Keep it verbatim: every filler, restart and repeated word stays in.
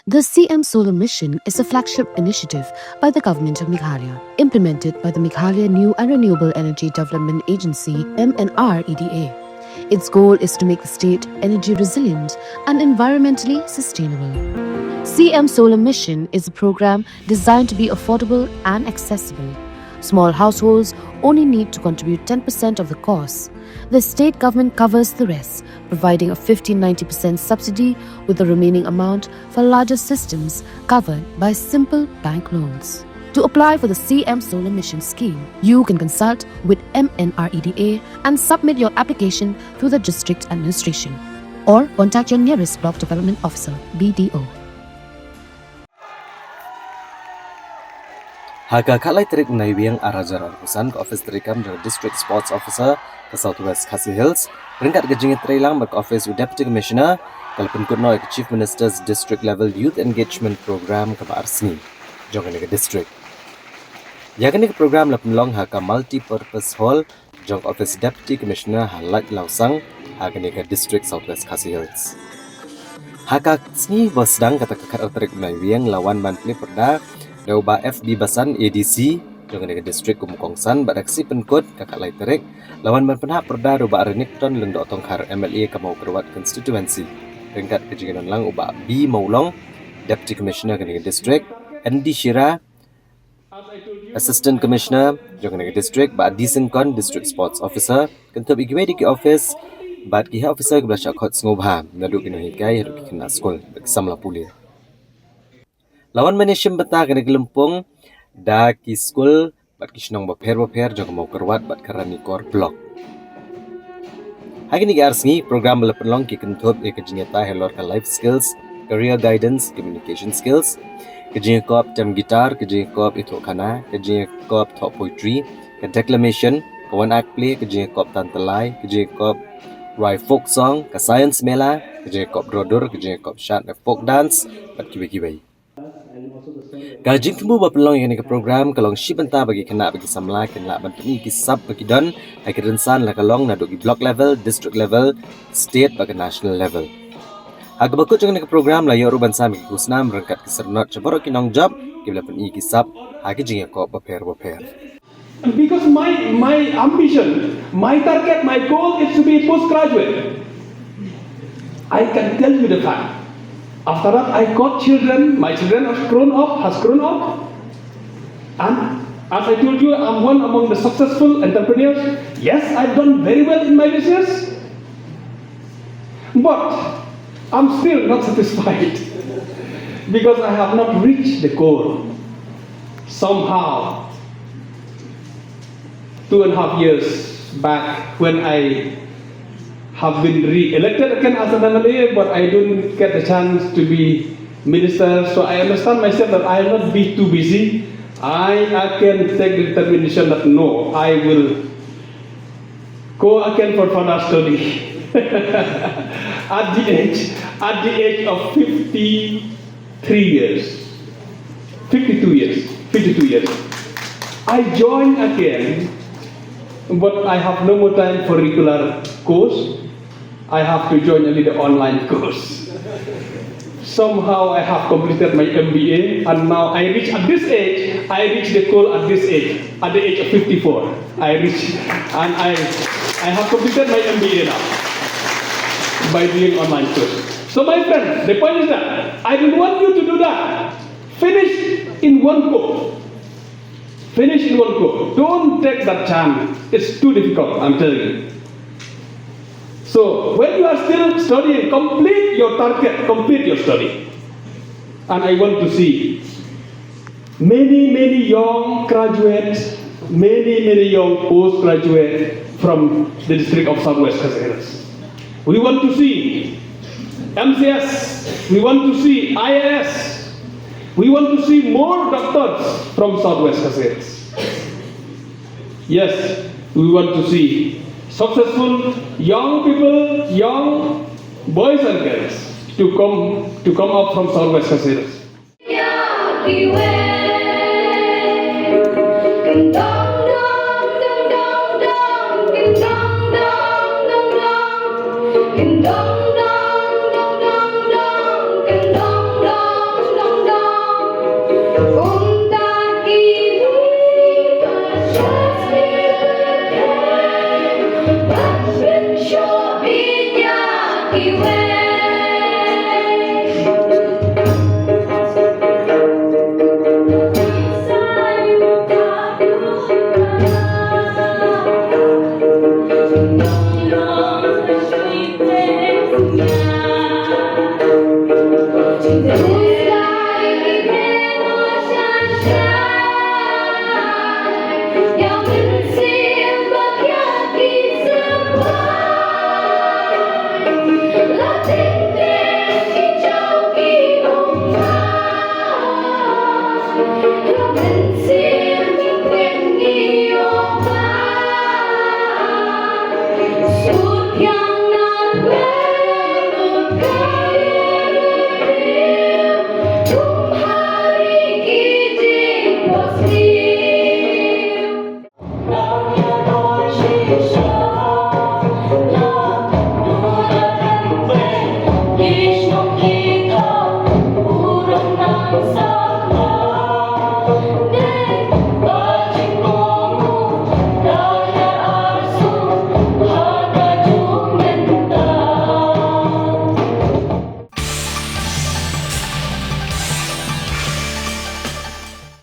The C M Solar Mission is a flagship initiative by the Government of Meghalaya, implemented by the Meghalaya New and Renewable Energy Development Agency, M N R E D A. Its goal is to make the state energy resilient and environmentally sustainable. C M Solar Mission is a program designed to be affordable and accessible. Small households only need to contribute ten percent of the cost. The state government covers the rest, providing a fifteen ninety percent subsidy, with the remaining amount for larger systems covered by simple bank loans. To apply for the C M Solar Mission scheme, you can consult with M N R E D A and submit your application through the district administration, or contact your nearest block development officer, B D O. Ha ka khatlai tarik Naiwieng ar hajar arphew san, ka office treikam jong ka District Sports Officer ka South West Khasi Hills, ryngkat ka jingïatreilang bad ka office u Deputy Commissioner, ka la pynkut noh ïa ka Chief Minister's District Level Youth Engagement Program kaba ar sngi jong kane ka district. Ïa kane ka program la pynlong ha ka Multipurpose Hall jong ka office Deputy Commissioner ha Laitlawsang, ha kane ka district South West Khasi Hills. Ha ka sngi ba sdang, kata ka khatar tarik Naiwieng, la wan ban plie pyrda da u Bah F B Basan, A D C jong kane ka district kum u kongsan, bad da ka sngi pynkut, ka khatlai tarik, la wan ban pynhap pyrda da u Bah Renikton Lyngdoh Tongkhar, M L A ka Mawkyrwat constituency, ryngkat ka jingdon lang u Bah B Mawlong, Deputy Commissioner kane ka district, N D Shira, Assistant Commissioner jong kane ka district, Bah D Syngkon, District Sports Officer, kynthup ïa kiwei de ki office bad ki officer kiba la shah khot sngewbha, naduh ki nonghikai haduh ki khynnah skul bad ki samla pule. La wan ban ïashim bynta kane ka lympung da ki skul bad ki shnong bapher bapher jong ka Mawkyrwat bad ka Ranikor Block. Ha kine ki ar sngi, program ba la pynlong ki kynthup ïa ka jingïatai halor ka life skills, career guidance, communication skills, ka jingïakop tem guitar, ka jingïakop ïathuh khana, ka jingïakop thoh poetry, ka declamation, ka one act play, ka jingïakop tan tylli, ka jingïakop rwai folk song, ka science mela, ka jingïakop draw dur, ka jingïakop shad ne folk dance, bad kiwei kiwei. Ka jingthmu ba pynlong ïa kane ka program ka long shi bynta ba ki khynnah bad ki samla kin lah ban pyni ki sap ba ki don ha ki rynsan, la ka long naduh ki block level, district level, state bad ka national level. Ha kaba kut jong kane ka program la ïoh ruh ban sam ïa ki khusnam ryngkat ki syrnod sha baroh ki nongjop kiba la pyni ki sap ha ki jingïakop bapher bapher. Because my, my ambition, my target, my goal is to be a postgraduate. I can tell you the fact. After that, I got children. My children have grown up, has grown up. And as I told you, I'm one among the successful entrepreneurs. Yes, I've done very well in my business. But I'm still not satisfied because I have not reached the goal. Somehow, two and a half years back, when I have been re-elected again as an M L A, but I don't get the chance to be minister, so I understand myself that I will not be too busy. I, I can take the determination that no, I will go again for further study. At the age, at the age of fifty-three years, fifty-two years, fifty-two years, I join again, but I have no more time for regular course. I have to join only the online course. Somehow I have completed my M B A, and now I reach at this age, I reach the goal at this age, at the age of fifty-four. I reach, and I, I have completed my M B A now by doing online course. So my friend, the point is that I don't want you to do that. Finish in one go. Finish in one go. Don't take that chance. It's too difficult, I'm telling you. So when you are still studying, complete your target, complete your study. And I want to see many, many young graduates, many, many young postgraduates from the district of Southwest Khasi Hills. We want to see M C S, we want to see I A S, we want to see more doctors from Southwest Khasi Hills. Yes, we want to see successful young people, young boys and girls to come, to come up from Southwest Khasi Hills.